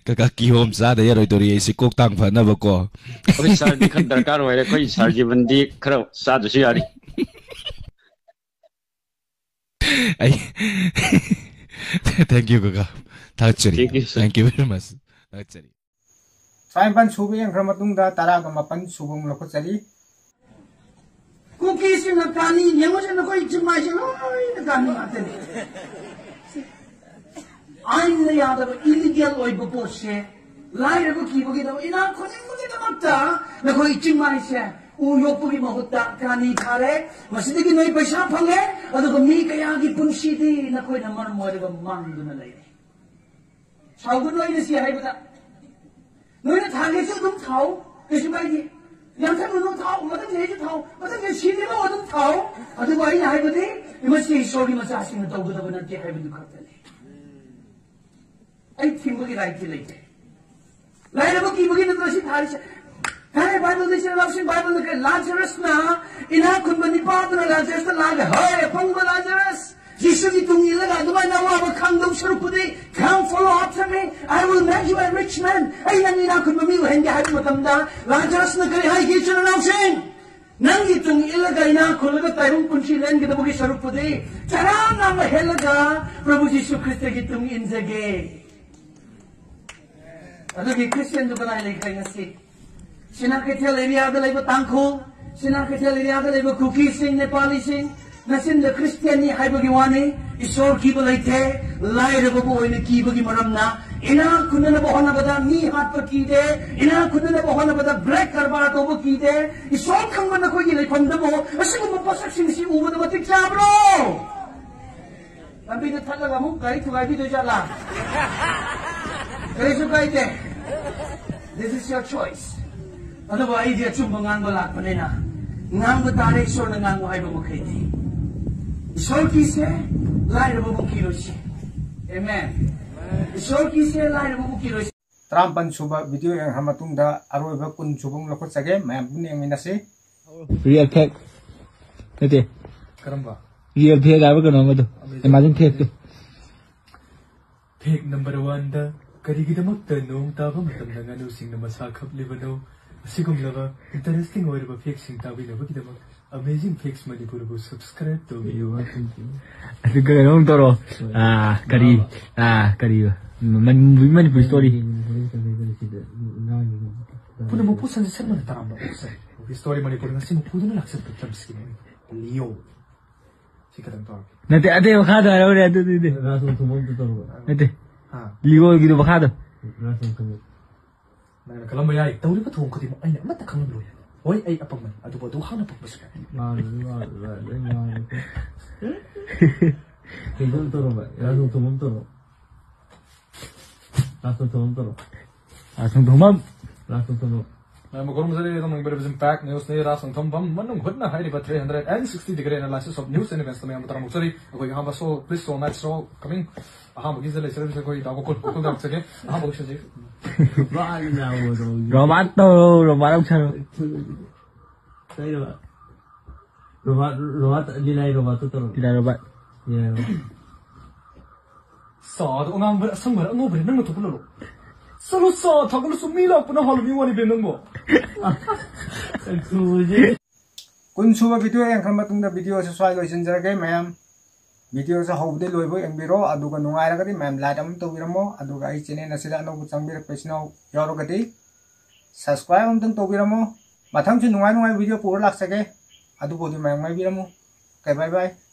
ꯀꯀꯥ ꯀꯤꯍꯣꯝ ꯆꯥꯗ ꯌꯥꯔꯣꯏꯗꯧꯔꯤ ꯑꯩꯁꯦ ꯀꯣꯛ ꯇꯥꯡ ꯐꯅꯕꯀꯣ꯫ ꯑꯩꯈꯣꯏ ꯁꯥꯔꯗꯤ ꯈꯔ ꯗꯔꯀꯥꯔ ꯑꯣꯏꯔꯦ꯫ ꯑꯩꯈꯣꯏ ꯁꯥꯔ ꯖꯤꯕꯟꯗꯤ ꯈꯔ ꯆꯥꯗ꯭ꯔꯁꯨ ꯌꯥꯔꯤ꯫ ꯑꯩ thank you ꯀꯀꯥ꯫ ꯊꯥꯒꯠꯆꯔꯤ꯫ Thank you, sir. Thank you very much꯫ ꯊꯥꯒꯠꯆꯔꯤ꯫ ꯇꯔꯥꯅꯤꯄꯥꯟ ꯁꯨꯕ ꯌꯦꯡꯈ꯭ꯔ ꯃꯇꯨꯡꯗ ꯇꯔꯥꯒ ꯃꯥꯄꯟ ꯁꯨꯕ ꯑꯃꯨꯛ ꯂꯧꯈꯠꯆꯔꯤ꯫ ꯀꯨꯀꯤꯁꯤꯡꯅ ꯀꯥꯅꯤ ꯌꯦꯡꯉꯨꯁꯦ, ꯅꯈꯣꯏ ꯆꯤꯡꯃꯥꯏꯁꯦ ꯂꯣꯏꯅ ꯀꯥꯅꯤ ꯉꯥꯛꯇꯅꯤ꯫ ꯑꯥꯏꯟꯅ ꯌꯥꯗꯕ ꯏꯂꯤꯒꯦꯜ ꯑꯣꯏꯕ ꯄꯣꯠꯁꯦ ꯂꯥꯏꯔꯕ ꯀꯤꯕꯒꯤꯗꯃꯛ, ꯏꯅꯥꯛ ꯈꯨꯟꯅꯤꯡꯕꯒꯤꯗꯃꯛꯇ ꯅꯈꯣꯏ ꯆꯤꯡꯃꯥꯏꯁꯦ ꯎ ꯌꯣꯛꯄꯒꯤ ꯃꯍꯨꯠꯇ ꯀꯥꯅꯤ ꯊꯥꯔꯦ꯫ ꯃꯁꯤꯗꯒꯤ ꯅꯣꯏ ꯄꯩꯁꯥ ꯐꯪꯉꯦ, ꯑꯗꯨꯒ ꯃꯤ ꯀꯌꯥꯒꯤ ꯄꯨꯟꯁꯤꯗꯤ ꯅꯈꯣꯏꯅ ꯃꯔꯝ ꯑꯣꯏꯔꯒ ꯃꯥꯡꯗꯨꯅ ꯂꯩꯔꯦ꯫ ꯁꯥꯎꯒꯅꯨ ꯑꯩꯅ ꯁꯤ ꯍꯥꯏꯕꯗ꯫ ꯅꯣꯏꯅ ꯊꯥꯒꯦꯁꯨ ꯑꯗꯨꯝ ꯊꯥꯎ, ꯀꯩꯁꯨ ꯀꯥꯏꯗꯦ꯫ ꯌꯥꯟꯊꯠꯂꯨꯅꯨ, ꯊꯥꯎ, ꯃꯊꯪ ꯆꯍꯤꯁꯨ ꯊꯥꯎ, ꯃꯊꯪ ꯆꯍꯤ ꯁꯤꯗ꯭ꯔꯤꯐꯥꯎ ꯑꯗꯨꯝ ꯊꯥꯎ꯫ ꯑꯗꯨꯕꯨ ꯑꯩꯅ ꯍꯥꯏꯕꯗꯤ, ꯃꯁꯤ ꯏꯁꯣꯔꯒꯤ ꯃꯆꯥꯁꯤꯡꯅ ꯇꯧꯒꯗꯕ ꯅꯠꯇꯦ ꯍꯥꯏꯕꯗꯨ ꯈꯛꯇꯅꯤ꯫ ꯑꯩ ꯊꯤꯡꯕꯒꯤ ꯔꯥꯏꯠꯇꯤ ꯂꯩꯇꯦ꯫ ꯂꯥꯏꯔꯕ ꯀꯤꯕꯒꯤ ꯅꯠꯇ꯭ꯔꯣ ꯁꯤ ꯊꯥꯔꯤꯁꯦ? ꯀꯔꯤ ꯕꯥꯏꯕꯜꯗ ꯏꯆꯤꯜ ꯏꯅꯥꯎꯁꯤꯡ, ꯕꯥꯏꯕꯜꯗ ꯀꯔꯤ? ꯂꯥꯖꯔꯁꯅ, ꯏꯅꯥꯛ ꯈꯨꯟꯕ ꯅꯤꯄꯥ ꯑꯗꯨꯅ ꯂꯥꯖꯔꯁꯇ ꯂꯥꯛꯑꯒ, "ꯍꯣꯏ, ꯑꯄꯪꯕ ꯂꯥꯖꯔꯁ, ꯖꯤꯁꯨꯒꯤ ꯇꯨꯡ ꯏꯜꯂꯒ ꯑꯗꯨꯃꯥꯏꯅ ꯑꯋꯥꯕ ꯈꯥꯡꯗꯧ ꯁꯔꯨꯛꯄꯨꯗꯤ, come follow after me, I will make you a rich man." ꯑꯩ ꯅꯪ ꯏꯅꯥꯛ ꯈꯨꯟꯕ ꯃꯤ ꯑꯣꯏꯍꯟꯒꯦ ꯍꯥꯏꯕ ꯃꯇꯝꯗ, ꯂꯥꯖꯔꯁꯅ ꯀꯔꯤ ꯍꯥꯏꯒꯦ, ꯏꯆꯤꯜ ꯏꯅꯥꯎꯁꯤꯡ? "ꯅꯪꯒꯤ ꯇꯨꯡ ꯏꯜꯂꯒ ꯏꯅꯥꯛ ꯈꯨꯜꯂꯒ ꯇꯥꯏꯕꯪ ꯄꯨꯟꯁꯤ ꯂꯦꯟꯒꯗꯕꯒꯤ ꯁꯔꯨꯛꯄꯨꯗꯤ, ꯆꯔꯥ ꯅꯥꯝꯃ ꯍꯦꯜꯂꯒ ꯄ꯭ꯔꯚꯨ ꯖꯤꯁꯨ ꯈ꯭ꯔꯤꯁꯇꯒꯤ ꯇꯨꯡ ꯏꯟꯖꯒꯦ꯫" ꯑꯗꯨꯒꯤ ꯈ꯭ꯔꯤꯁꯇꯤꯌꯟꯗꯨ ꯀꯗꯥꯏ ꯂꯩꯈ꯭ꯔꯦ ꯉꯁꯤ? ꯁꯤꯅꯥ ꯀꯩꯊꯦꯜ ꯑꯦꯔꯤꯌꯥꯗ ꯂꯩꯕ ꯇꯥꯡꯈꯨꯜ, ꯁꯤꯅꯥ ꯀꯩꯊꯦꯜ ꯑꯦꯔꯤꯌꯥꯗ ꯂꯩꯕ ꯀꯨꯀꯤꯁꯤꯡ, ꯅꯦꯄꯥꯂꯤꯁꯤꯡ, ꯅꯆꯤꯟꯗ ꯈ꯭ꯔꯤꯁꯇꯤꯌꯟꯅꯤ ꯍꯥꯏꯕꯒꯤ ꯋꯥꯅꯤ, ꯏꯁꯣꯔ ꯀꯤꯕ ꯂꯩꯇꯦ꯫ ꯂꯥꯏꯔꯕꯕꯨ ꯑꯣꯏꯅ ꯀꯤꯕꯒꯤ ꯃꯔꯝꯅ, ꯏꯅꯥꯛ ꯈꯨꯟꯅꯅꯕ ꯍꯣꯠꯅꯕꯗ ꯃꯤ ꯍꯥꯠꯄ ꯀꯤꯗꯦ, ꯏꯅꯥꯛ ꯈꯨꯟꯅꯅꯕ ꯍꯣꯠꯅꯕꯗ ꯕ꯭ꯂꯦꯛ ꯀꯔꯕꯥꯔ ꯇꯧꯕ ꯀꯤꯗꯦ꯫ ꯏꯁꯣꯔ ꯈꯪꯕ ꯅꯈꯣꯏꯒꯤ ꯂꯩꯐꯝꯗꯕꯨ ꯑꯁꯤꯒꯨꯝꯕ ꯄꯣꯠꯁꯛꯁꯤꯡꯁꯤ ꯎꯕꯗ ꯃꯇꯤꯛ ꯆꯥꯕ꯭ꯔꯣ? ꯂꯝꯕꯤꯗ ꯊꯠꯂꯒ ꯑꯃꯨꯛ ꯒꯥꯔꯤ ꯊꯨꯒꯥꯏꯕꯤꯗꯣꯏ ꯖꯥꯠꯂꯥ? ꯀꯔꯤꯁꯨ ꯀꯥꯏꯗꯦ꯫ This is your choice. ꯑꯗꯨꯕꯨ ꯑꯩꯗꯤ ꯑꯆꯨꯝꯕ ꯉꯥꯡꯕ ꯂꯥꯛꯄꯅꯤꯅ ꯉꯥꯡꯕ ꯇꯥꯔꯦ, ꯏꯁꯣꯔꯅ ꯉꯥꯡꯉꯨ ꯍꯥꯏꯕ ꯃꯈꯩꯗꯤ꯫ ꯏꯁꯣꯔ ꯀꯤꯁꯦ, ꯂꯥꯏꯔꯕꯕꯨ ꯀꯤꯔꯣꯏꯁꯤ꯫ ꯑꯦꯃꯦꯟ꯫ ꯏꯁꯣꯔ ꯀꯤꯁꯦ, ꯂꯥꯏꯔꯕꯕꯨ ꯀꯤꯔꯣꯏꯁꯤ꯫ ꯇꯔꯥꯃꯥꯄꯟ ꯁꯨꯕ ꯚꯤꯗꯤꯑꯣ ꯌꯦꯡꯈ꯭ꯔ ꯃꯇꯨꯡꯗ ꯑꯔꯣꯏꯕ ꯀꯨꯟ ꯁꯨꯕ ꯑꯃꯨꯛ ꯂꯧꯈꯠꯆꯒꯦ, ꯃꯌꯥꯝ ꯄꯨꯟꯅ ꯌꯦꯡꯃꯤꯟꯅꯁꯤ꯫ ꯔꯤꯌꯦꯜ ꯐꯦꯛ ꯅꯠꯇꯦ꯫ ꯀꯔꯝꯕ? ꯔꯤꯌꯦꯜ ꯐꯦꯛ ꯍꯥꯏꯕ ꯀꯩꯅꯣ ꯑꯃꯗꯣ, ꯑꯦꯃꯥꯖꯣꯟ ꯐꯦꯛꯇꯣ꯫ ꯐꯦꯛ ꯅꯝꯕꯔ ꯋꯥꯟꯗ, ꯀꯔꯤꯒꯤꯗꯃꯛꯇ ꯅꯣꯡ ꯇꯥꯕ ꯃꯇꯝꯗ ꯉꯥꯅꯨꯁꯤꯡꯅ ꯃꯁꯥ ꯈꯞꯂꯤꯕꯅꯣ? ꯑꯁꯤꯒꯨꯝꯂꯕ ꯏꯟꯇꯔꯦꯁꯇꯤꯡ ꯑꯣꯏꯔꯕ ꯐꯦꯛꯁꯤꯡ ꯇꯥꯕꯤꯅꯕꯒꯤꯗꯃꯛ ꯑꯃꯦꯖꯤꯡ ꯐꯦꯛꯁ ꯃꯅꯤꯄꯨꯔꯕꯨ ꯁꯕꯁꯀ꯭ꯔꯥꯏꯕ ꯇꯧꯕꯤꯌꯨ꯫ ꯑꯗꯨ ꯀꯩꯅꯣꯝ ꯇꯧꯔꯣ꯫ ꯑꯥ, ꯀꯔꯤ, ꯑꯥ, ꯀꯔꯤ, ꯃꯅꯤ-, ꯃꯅꯤꯄꯨꯔꯤ ꯁ꯭ꯇꯣꯔꯤ꯫ ꯄꯨꯝꯅꯃꯛꯄꯨ ꯁꯟꯖꯤꯠ ꯁꯔꯃꯅ ꯇꯔꯥꯝꯅ ꯑꯣꯛꯆꯔꯤ꯫ ꯁ꯭ꯇꯣꯔꯤ ꯃꯅꯤꯄꯨꯔ ꯉꯁꯤ ꯃꯨꯛꯄꯨꯗꯨꯅ ꯂꯥꯛꯆꯕ ꯐꯤꯂꯝꯁꯤꯒꯤ ꯃꯃꯤꯡ ꯂꯤꯑꯣ꯫ ꯁꯤ ꯈꯛꯇꯪ ꯇꯧꯔꯒꯦ꯫ ꯅꯠꯇꯦ, ꯑꯇꯩ ꯃꯈꯥ ꯇꯥꯔꯛꯎꯅꯦ, ꯑꯗꯨꯗꯤ ꯅꯠꯇꯦ꯫ ꯔꯥꯖ ꯃꯊꯨꯝ ꯑꯃꯇ ꯇꯧꯔꯣ꯫ ꯅꯠꯇꯦ꯫ ꯍꯥ? ꯂꯤꯑꯣꯒꯤꯗꯣ ꯃꯈꯥꯗꯣ꯫ ꯔꯥꯖ ꯃꯊꯨꯝ꯫ ꯅꯪꯅ ꯈꯜꯂꯝꯕ ꯌꯥꯏ, ꯇꯧꯔꯤꯕ ꯊꯧꯑꯣꯡ ꯈꯨꯗꯤꯡꯃꯛ ꯑꯩꯅ ꯑꯃꯠꯇ ꯈꯪꯂꯝꯂꯣꯏ꯫ ꯍꯣꯏ, ꯑꯩ ꯑꯄꯪꯕꯅꯤ, ꯑꯗꯨꯕꯨ ꯑꯗꯨ ꯍꯥꯟꯅ ꯄꯪꯕꯁꯨ ꯌꯥꯏ꯫ ꯃꯥꯅꯤ, ꯃꯥꯅꯤ, ꯃꯥꯅꯤ, ꯂꯣꯏ ꯃꯥꯅꯤ꯫ ꯀꯩꯅꯣꯝ ꯇꯧꯔꯣ ꯚꯥꯏ, ꯔꯥꯖ ꯅꯣꯡꯊꯣꯝ ꯑꯃ ꯇꯧꯔꯣ꯫ ꯔꯥꯖ ꯅꯣꯡꯊꯣꯝ ꯑꯃ ꯇꯧꯔꯣ꯫ ꯔꯥꯖ ꯅꯣꯡꯊꯣꯝꯕꯝ꯫ ꯔꯥꯖ ꯅꯣꯡꯊꯣꯝꯕꯝ꯫ ꯃꯌꯥꯝ ꯃꯈꯣꯏ ꯃꯁꯤꯗ ꯑꯗꯨꯝ ꯏꯝꯄꯦꯛ ꯅ꯭ꯌꯨꯁꯅꯤ, ꯔꯥꯖ ꯅꯣꯡꯊꯣꯝꯕꯝ ꯃꯅꯨꯡ ꯍꯨꯠꯅ ꯍꯥꯏꯔꯤꯕ three hundred and sixty degree analysis of news and events ꯃꯌꯥꯝ ꯇꯔꯥꯃꯨꯛ ꯆꯠꯂꯤ꯫ ꯑꯩꯈꯣꯏꯒꯤ ꯑꯍꯥꯟꯕ show, please show, night show coming꯫ ꯑꯍꯥꯟꯕꯒꯤꯁꯤꯗ ꯂꯩꯖꯔꯝꯃꯤꯁꯦ ꯑꯩꯈꯣꯏ ꯗꯥ ꯒꯣꯀꯨꯜ, ꯒꯣꯀꯨꯜ ꯗꯥ ꯂꯥꯛꯆꯒꯦ꯫ ꯑꯍꯥꯟꯕꯒꯤꯁꯤꯗꯤ ꯔꯣꯃꯥꯟ ꯇꯧꯔꯣ, ꯔꯣꯃꯥꯟ ꯑꯃꯨꯛ ꯁꯥꯔꯣ꯫ ꯀꯩꯅꯣ? ꯔꯣꯕꯥꯔꯠ, ꯔꯣꯕꯥꯔꯠ, ꯂꯤꯂꯥꯏ ꯔꯣꯕꯥꯔꯠꯇꯨ ꯇꯧꯔꯣ꯫ ꯂꯤꯂꯥꯏ ꯔꯣꯕꯥꯔꯠ꯫ ꯂꯤꯂꯥꯏ ꯔꯣꯕꯥꯔꯠ꯫ ꯆꯥꯗꯣ ꯑꯉꯥꯡꯕꯔ, ꯑꯁꯪꯕꯔ, ꯑꯉꯧꯕꯔ, ꯅꯪꯅ ꯊꯣꯛꯄ ꯂꯧꯔꯣ꯫ ꯆꯠꯂꯣ, ꯆꯥ ꯊꯛꯂꯁꯨ ꯃꯤ ꯂꯥꯛꯄꯅ ꯍꯥꯜꯂꯕꯤ ꯋꯥꯅꯤ ꯕꯦꯝ ꯅꯪꯕꯣ꯫ ꯀꯨꯟ ꯁꯨꯕ video ꯌꯦꯡꯈ꯭ꯔ ꯃꯇꯨꯡꯗ video ꯑꯁꯤ ꯁ꯭ꯋꯥꯏ ꯂꯣꯏꯁꯤꯟꯖꯔꯒꯦ꯫ ꯃꯌꯥꯝ video ꯑꯁꯤ ꯍꯧꯕꯗꯩ ꯂꯣꯏꯕ ꯌꯦꯡꯕꯤꯔꯣ, ꯑꯗꯨꯒ ꯅꯨꯡꯉꯥꯏꯔꯒꯗꯤ ꯃꯌꯥꯝ like ꯑꯃ ꯇꯧꯕꯤꯔꯝꯃꯣ, ꯑꯗꯨꯒ ꯑꯩ channel ꯑꯁꯤꯗ ꯑꯅꯧꯕ ꯆꯪꯕꯤꯔꯛꯄ ꯏꯆꯤꯟ ꯏꯅꯥꯎ ꯌꯥꯎꯔꯒꯗꯤ subscribe ꯑꯃꯇꯪ ꯇꯧꯕꯤꯔꯝꯃꯣ꯫ ꯃꯊꯪꯁꯨ ꯅꯨꯡꯉꯥꯏ ꯅꯨꯡꯉꯥꯏꯕ video ꯄꯨꯔ ꯂꯥꯛꯆꯒꯦ꯫ ꯑꯗꯨꯐꯥꯎꯗꯤ ꯃꯌꯥꯝ ꯉꯥꯏꯕꯤꯔꯝꯃꯨ꯫ Okay, bye bye꯫